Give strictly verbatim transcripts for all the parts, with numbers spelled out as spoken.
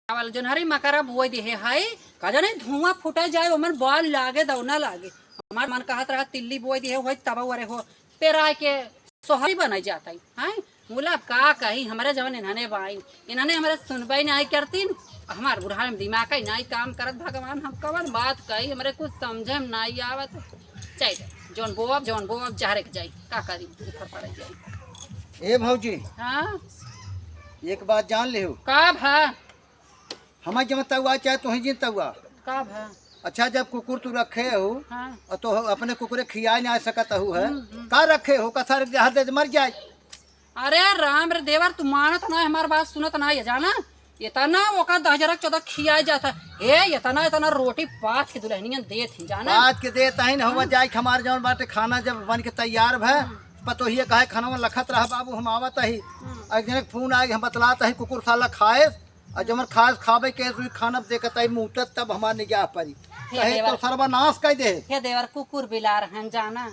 चावल जोन हरी मकरा बोए दिहे हई, का जाने धुआं फूटे जाए, ओमन बाल लागे दौ ना लागे। हमार मन कहत रहा तिल्ली बोए दिहे होई तब अरे हो पेराए के सोहरी बनाई जात हई। हैं? मुला अब का कही, हमरे जवन इन्हने बाइन, इन्हने हमरे सुनबे नाई करतीन। हमार बुढ़ाई में दिमाग ही नाई काम करत, भगवान हम कवन बात कही, हमरे कुछ समझे में नाई आवत। चल, जौन बोअब, जौन बोअब, जहरे के जाई, का करी, ऊपर पड़े जाई। ए भौजी, हाँ? एक बात जान लेहु। का भा? हमार जवन तउआ चाहे तोही जिन तउआ। का भा? अच्छा, जब कुकुर तू रखे हो, हाँ। और तो अपने कुकुरे खियाए ना सकत हो है, हम्म, हम्म। का रखे हो? का सारे जहर दे दे मर जाए। अरे राम रे देवर, तू मानत ना है, हमार बात सुनत ना है, जाना? इतना ओकर दह हजार चौदह खियाए जात है। हे, इतना, इतना रोटी पाथ के दुल्हनियन देत ही, जाना? पाथ के देत ही न, हुआ हाँ। जाए कि हमार जौन बाटे खाना जब बन के तैयार भय, हम्म। पतोहिए कहे, "खाना में लखत रहा बाबू, हम आवत ही।" हम्म। एक जने के फोन आए, हम बतलात ही, कुकुर साला खाए, और जमन खास खाबे के सुई खाना देखत आई मुतत तब हमार निगाह परी। हे कहे देवर। तो सर्वनाश कई दे। हे देवर, कुकुर बिलार हन जाना।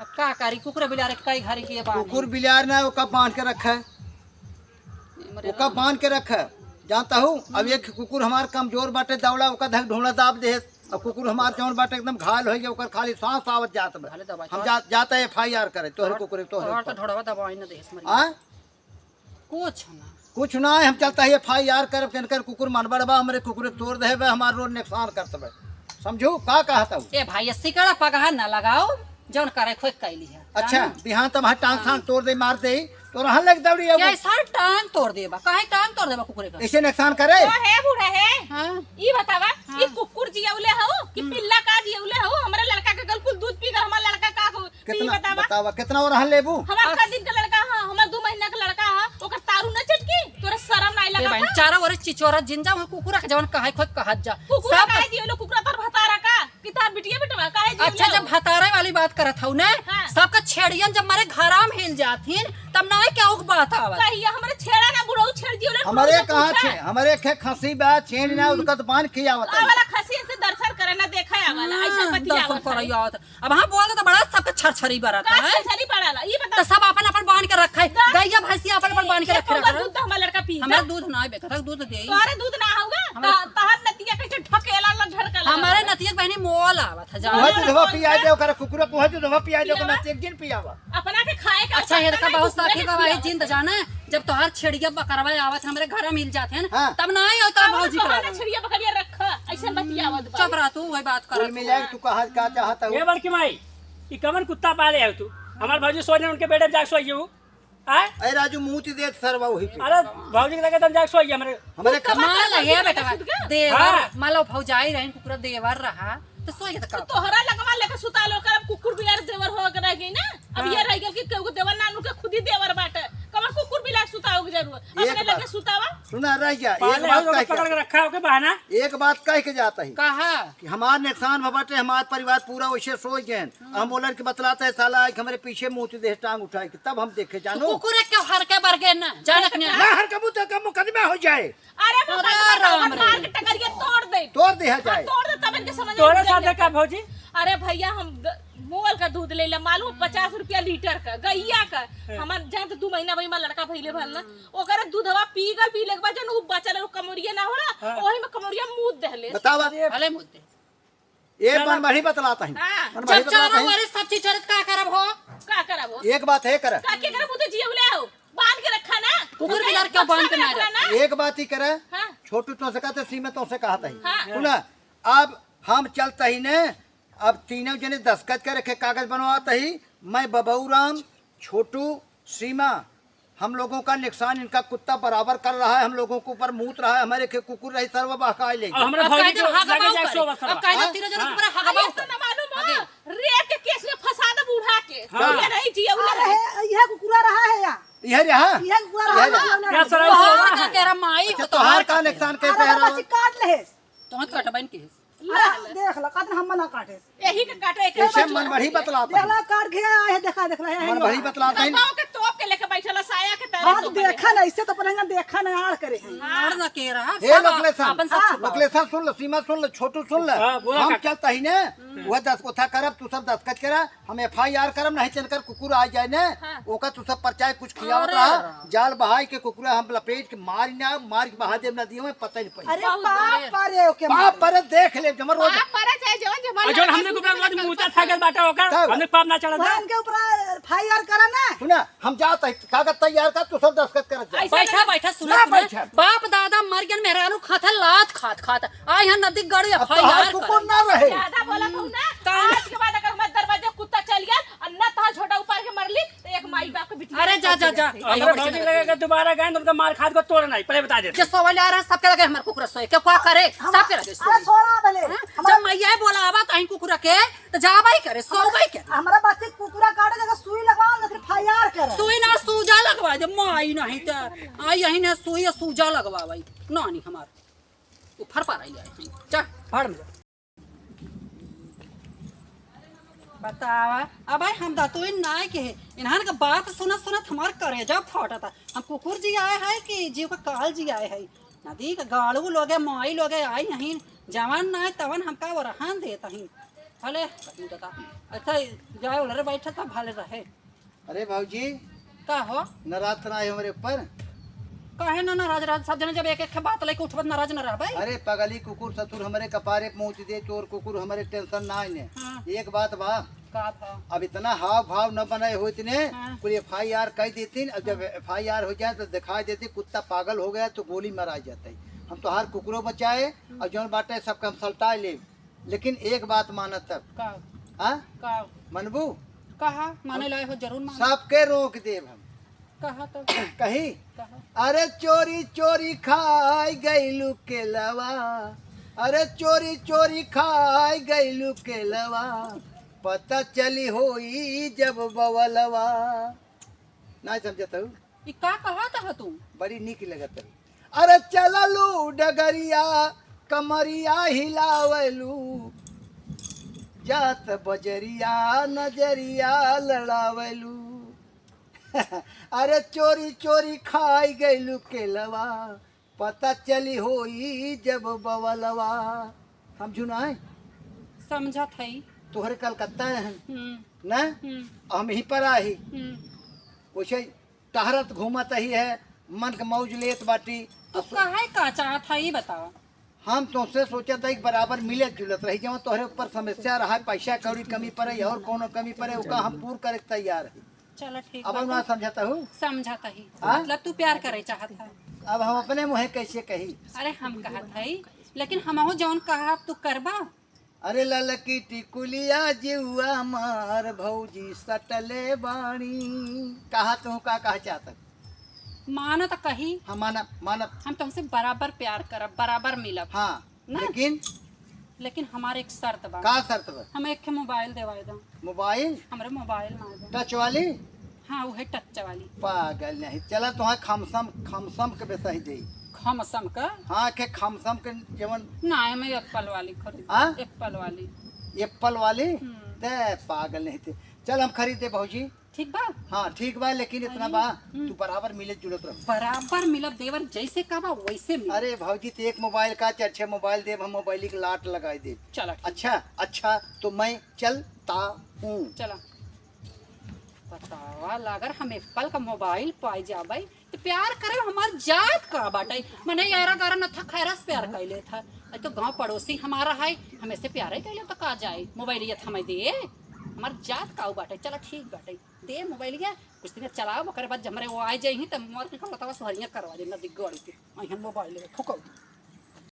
अब का करी, कुकुर बिलार के कई घरी के बांधी। कुकुर बिलार ना ओका बांध के रखे। ए मोरे ओका राम। बांध के रखे। जानता हूँ, अब हम्म। एक कुकुर हमार कमजोर बाटे दौड़ा, ओका धक ढोला दाब दे। अब कुकुर हमार जौन बाटे एकदम घायल हो गया, ओकर खाली सांस आवत जात बा। भले दवाई हम तो जा, जाता है एफ आई आर करे, तोहरे तोहर, कुकुर, तोहरे तोहर तो ऊपर। ढोड़वा दवाई न देस मरी। हाँ? कुछ ना। कुछ ना है, हम चलता ही एफ आई आर करब, केनकर कुकुर मन बड़बा, हमरे कुकुर तोड़ देबे, हमार रोड नुकसान करत बे। समझू, का कहत हूँ? ए भाई, अस्सी कड़ा पगहा ना लगाओ, जौन करे खोज कैली है। अच्छा, जाना? बिहान तब हम टांग हाँ। सांग तोड़ दे, मार दे, तो रहन लग दौड़ी अब। कैसा टांग तोड़ देबा? काहे टांग तोड़ देबा कुकुरे का? ऐसे नुकसान करे? ओ हे बूढ़ा हे, हाँ। ई बतावा, हाँ। ई कुकुर जियौले हो कि हम्म। पिल्ला का जियौले हो? हमरे लड़का के गल कुल दूध पी गल, हमार लड़का का हो? तो ई कितना बतावा। बतावा, कितना और रहन लेबू? हमार क दिन का लड़का ह, हमार दू महीना का लड़का ह, ओकर तारू न चटकी, तोरा शरम नाई ए लगत भाई, ह? चारों ओर चिचोरा जिन जा, वहाँ कुकुरा के जवन कहे खोज कहत जा। कुकुरा सब काहे जियो लो, कुकुरा तोर भतारा का? कि तोर बिटिया बेटवा काहे जियो अच्छा, लो? जब भतारे वाली बात करत हऊ ने, हाँ। सबका छेड़ियन जब मारे घरा में हिल जाथिन, तब ना केहू के बात आवत। कहिया हमरे छेड़ा ना बुढ़ऊ छेड़ जियो लो, हमरे बुढ़ऊ कहाँ पूछा। छे-, हमरे खे खसी बा, छेड़ ना, हम्म। उनका तो बांध के आवत है। आवाला खसी से दर्शन करे ना, देखे आवाला, हाँ, ऐसा बतिया दर्शन आवत करे है। आवत। अब हाँ बोल दे तो बड़ा सबके छरछरी बरत का है। छरछरी बरला? ई बता। तो सब अपन अपन बांध के रखे। का? गैया भैंसिया अपन अपन बांध के एक रखे कुकर रहे। दूध तो हमार लड़का पी हमरा का? दूध ना बेटा, दूध दे। तोहरे दूध ना होगा? हमरा त-, तहर नतिया कैसे ढकेला ला झड़का लगा हमारे बा? नतिया के बहनी मोल आवत है, जाने? वह दूधवा पिया दे, ओकरा कुकुरा को वह दूधवा पिया दे, ओकरा पियावा। नतिया के जिन पियावा। अपना के खाए का अच्छा, ये देखा, बहुत साथी गवाही जिंद जाने, जब तोहार छेड़िया बकरवा आवत हमरे घर में मिल जात है ना, हाँ। तब ना आई और तब अब भौजी के तोहार लगे। छेड़िया बकरिया रख, ऐसे बतियावत बा। चुप रह तू, वही बात कर कुल तू। मिला के तू कहा, का चाहत हूँ? ए बड़की माई, ई कवन कुत्ता पाले है तू? हमार भौजी सोने उनके बेडे में जाके सोई हूँ। आय? अरे राजू, मुंह ती देत सरवा वही पे। अरे भौजी के लगे तुम जाके सोई हमरे। हमरे कुत्ता खा मान ले, हे बेटा, देवर, हाँ। मान लो भौजाई रहन, कुकुरा देवर रहा, तो सोई के तो तो का? तोहरा लगवा लेके सुता लो, कर अब कुकुर बिलार देवर हो के रह गई ना। अब हाँ। ये रह गया कि केहू के देवर नानू के खुद ही देवर बाटे। कमर कुकुर बिलार सुताओ के जरूरत। एक अपने लगे बात। सुतावा। सुना रह गया, एक पाले बात हो तो कह के पकड़ के रखा हो के बहाना। एक बात कह के जाता ही। कहा? कि हमार नुकसान भा बाटे, हमार परिवार पूरा वैसे सोच गए। हम बोलन के बतलाते हैं साला, एक हमरे पीछे मुंह ती देह टांग उठाए के, तब हम देखे, जानो? कुकुर के हर के बर गए ना, जानत नहीं। ना हर के मुंह तो का मुकदमा हो जाए। अरे अरे मुकदमा तो राम अपन रे। मार के टंगरिया तोड़ दे। तोड़ दिया हाँ, जाए। तोड़ दे तब इनके समझ में तोरे उतर साथ जाए। का भौजी? अरे भैया हम द-, मोल का दूध ले ले, मालूम पचास रुपया लीटर का, गैया का। हाँ। हमार जान तो दू महीना भाई हमार लड़का भइले भल ना, ओकरे दूधवा पी गल, पी ले के बाद जौन उ बचल उ कमरिया ना होला, हाँ। वही में कमरिया मूत देहले। बतावा। भले मुद्दे। ए चला। मन बढ़ी बतलाता ही। हाँ। मन बढ़ी जब बतलाता चारों ही। ओरे सब चीज चलत का करब हो? का करब हो? एक बात है करे। का के करब, उ तो जियौले हो। बांध के रखा ना। कुकुर बिलार के बांध के ना रखा रख। ना। एक बात ही करे। हाँ। छोटू तो से कहते, सीमा तो से कहता ही। हाँ। सुना, अब हम चलता ही ने, अब तीनों जने दस्तखत कर रखे, कागज बनवाता ही, मैं बबऊ राम, छोटू, सीमा, हम लोगों का नुकसान इनका कुत्ता बराबर कर रहा है, हम लोगों के ऊपर मूत रहा है, हमारे के कुकुर रही सर्व बहकाए लेगी। अब हमरा अब भौजी कायदे को हगा लगे बाऊ जाए करे। सो बस अब कायदे हाँ? तीनों जने हाँ। ऊपर हगा अरे बाऊ तो करे। ना मालूम है, अबे। रेप के केस में फंसा दे बूढ़ा के। हाँ। ये नहीं जिया, वो अरे नहीं। है, यह कुकुरा रहा है या? यह रहा? यह कुकुरा यह रहा रहा। है, या सर, तोहार सर, का कह रहा माई अच्छा, हो, तोहार तोहार का का कह रहा? नुकसान कैसे अरे है बाबा रहा? जी काट ले। तोहत कटबैन के। ला, देख ला, कतना हम मना काटे। यही के काटो, एक कैसे बचवा। मन बढ़ी बतलात है। देखला काट गया है, देखा, देखला है, मन बढ़ी बतलात है। कपाव के तोप के लेके बैठल है, साया के तरे हाँ, तो तोप के। देखा ना, इससे तो अपने यहाँ देखा ना, आड़ करे हैं। हाँ। आड़ ना के रहा, हे सब लोकलेशन, अपन सब हाँ। छुपाओ। लोकलेशन सुन लो, सीमा सुन लो, छोटू सुन लो। हाँ, बोला हम काका। चलता ही ने, हम्म। वह दस कोठा करब, तू सब दस्तखत करा, हम एफ आई आर करब, नहीं चलकर कुकुर आ जाए ने, हाँ। ओका तू सब परचाए कुछ खियावत अरे रहा, राम। जाल बहाई के कुकुरा हम लपेट के मारी ना, मार के बहा देब नदियों में, पता ही नहीं पड़ी। अरे बहुत पाप बढ़िया। परे ओके पाप मार। परे देख ले, जमर रोज। पाप परे चाहे जवन जमर और जौन लगा, हमने को कुकुर अपना लगा, मुंह पाप था गल बाटा होकर, तब। हमने पाप ना चढ़ा था। उनके ऊपर एफ आई आर करा ना। सुना, हम जात है, कागज तैयार कर, तू सब दस्तखत कर जा। ऐसा बैठा, ना बैठा, सुना, ना सुना। बैठा। बाप दादा मर गन, मेहरारू खात है, लात खात, खात। आ यहाँ नदी गड़ी अब एफ आई आर तोहार कुकुर करे। ना रहे। ज्यादा बोला तू ना, का? आज के बाद अगर हमारे दरवाजे कुत्ता चल गया और ना तोहार छोटा उपार के मरली, तो एक माई बाप के बिटिया अरे जा, जा, जा। अगर भौजी लगे के दोबारा गए तो उनका मार खात को तोड़ नहीं, पहले बता देते। के सोवल आ रहा, सबके लगे हमार कुकुर सोए, के का करे, हम-, सबके लगे अरे सोए। सोना भले, हाँ? हमारा जब मैया बोला आवा कहीं कुकुर के, तो जाबे करे, सोबे करे। हमरा बच्चे कुकुरा काटे जगह सुई लगाओ, ना फिर एफ आई आर करे। सुई ना, सूजा लगवा दे, माई नहीं तो। आई यही ना सुई, सूजा लगवा भाई। ना नहीं हमार। ऊपर पर आई है। जा, भाड़ में जा। बतावा, अब भाई हम दतुइन नाय के है। इन्हन के बात सुनत सुनत हमार करेजा फटता। हम कुकुर जी आए है कि जीव का काल जी आए है? नदी के गाड़ू लोगे, माई लोगे आई नहीं, जवन नाय तवन हमका वो रहन देत ही। भले, अच्छा, जाए उलरे बैठे त भले रहे। अरे भौजी, का हो? नाराज त ना आए हमरे ऊपर? काहे ना नाराज रह? सब जने जब एक एक बात लेके उठबत, नाराज ना रहबे? अरे पगली कुकुर ससुर हमरे कपारे पहुँच दे, चोर कुकुर हमरे टेंशन ना आने। हाँ। एक बात बा। का बा? अब इतना हाव भाव न बनाए होइत ने, हाँ। कुल एफ आई आर कह देतीन, अब जब एफ आई आर हो जाए तो दिखाई देती कुत्ता पागल हो गया तो गोली मरा जाता है। हम तोहार कुकुरो बचाए और जौन बाटे सबके हम सलटाए ले। लेकिन एक बात मानत तब। का? हाँ? का? मनबू? कहा, माने लाए हो, जरूर मानो। सबके रोक देब हम। कहा तो। कही? कहा। अरे चोरी चोरी खाई गईलू केलवा, अरे चोरी चोरी खाई गईलू केलवा, पता चली होई जब बवलवा। ना समझत हूँ? ई का कहत ह तू? बड़ी नीक लगत है। अरे चललू डगरिया, कमरिया हिलावलू, जात बजरिया नजरिया लड़ावलू। अरे चोरी चोरी खाई गईलू केलवा, पता चली होई जब बवलवा। समझू ना है? समझत हई। तोहरे कलकत्ता है, हम्म। ना? हम्म। हम ही पर आही। हम्म। वैसे टहरत घूमत ही है, मन के मौज लेत बाटी। तो काहे का चाहत है, ई बताओ। हम तोसे सोचत है कि बराबर मिलत जुलत रही, जवन तोहरे ऊपर समस्या रहा, पैसा कौड़ी कमी पड़े और कोनो कमी पड़े, ओका हम पूर करे के तैयार है। चलो ठीक अब बा, ना तू समझत हूँ? समझत ही। हाँ? मतलब तू प्यार करे चाहत है। अब हम अपने मुँहे कैसे कही? अरे हम कहत है, लेकिन हमहू जौन कहा तू करबा? अरे ललकी टिकुलिया जिउआ मार भौजी सटले बाणी। कहा तू का कहा चाहत? माना त कही। हाँ, मानब, मानब। हम तुमसे बराबर प्यार करब, बराबर मिलब। हाँ, ना? लेकिन? लेकिन हमार एक शर्त बा। का शर्त बा? हमें एक ठे मोबाइल देवाए दो। मोबाइल? हमरे मोबाइल मांगे। टच वाली? हाँ, उहे टच वाली। पागल नहीं, चला तोहार खमसम, खमसम के बेसाही देई। खमसम का? हाँ, के खमसम के जवन ना, हमें एप्पल वाली खरीद। हाँ? एप्पल वाली। एप्पल वाली? हम्म। ते पागल नहीं थे। चल हम खरीद दे भौजी। ठीक बा? हाँ, ठीक बा, लेकिन इतना नहीं। बा, हम्म। तू बराबर मिलत जुलत रह। बराबर मिलब देवर, जैसे कहबा वैसे मिलब। अरे भौजी, ते एक मोबाइल का चार छह मोबाइल देब, हम मोबाइल के लाट लगाई देब। चला, ठीक। अच्छा, अच्छा, तो मैं चलता हूँ। चला। बतावा, अगर हम एप्पल का मोबाइल पाई जाबे, तो प्यार करे हमार जात का बाटे? मने यारा गारा न था, खैरा से प्यार कर लेत है। अरे तो गाँव पड़ोसी हमारा है, हमें से प्यार ही कर ले तो का जाए? मोबाइल ये हमें दे, हमार जात का बाटे? चला ठीक बाटे, दे मोबाइल ये, कुछ दिन चलाओ, ओकरे बाद जब हमरे वो आ जाई ही, तब मोर के बतावा सुहरिया करवा दे, नदी गड़ी के, आई हम मोबाइल फुकौ।